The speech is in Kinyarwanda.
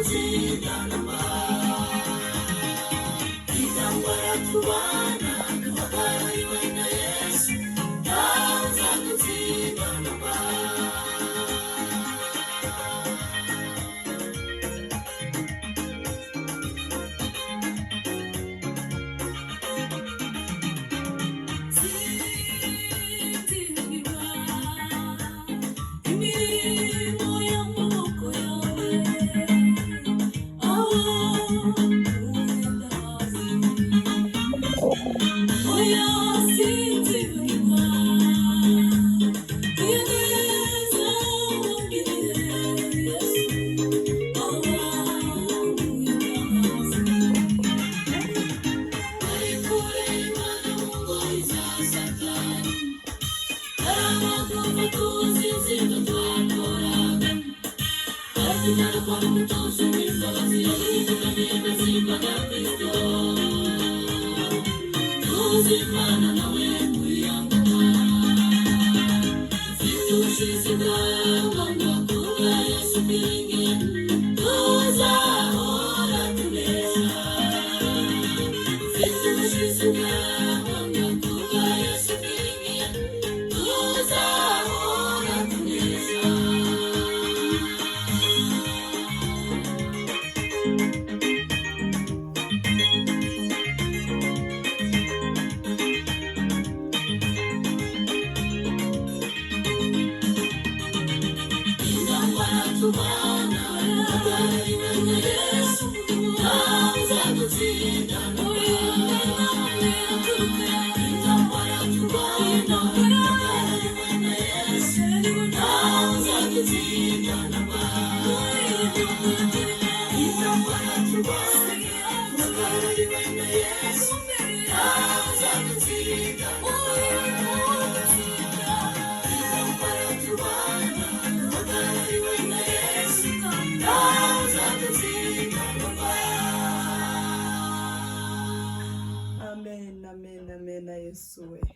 uzadutsinda namba. Intambara turwana duhagarariwe na Yesu, ntawe uzadutsinda namba. Sinzibagirwa imirimo y'amaboko yawe, aho ugenda hasi. Oya, sinzibagirwa iyo neza wangiriye, Yesu, aho ugenda hasi. Bari kure y'Imana mu ngoyi za Satani, hari tuzi ibyo twakoraga, ariko Imana kwa kutushima imbabazi yaduhindukanye imbaga Kristo. Tuzi Imana nawe muri ya ngoma, mfite ubushizi bw'amanga kubwa Yesu bwiringiye, tuzahora tunesha. Mfite ubushizi bw'amanga kubwa Yesu bwiringiye, tuzahora tunesha. Intambara turwana duhagarariwe na Yesu, ntawe uzadutsinda. Intambara turwana duhagarariwe na Yesu, ntawe uzadutsinda. Intambara turwana duhagarariwe na Yesu, ntawe uzadutsinda. Intambara turwana duhagarariwe na Yesu, ntawe uzadutsinda. Amen, amen, amen, Yesu we.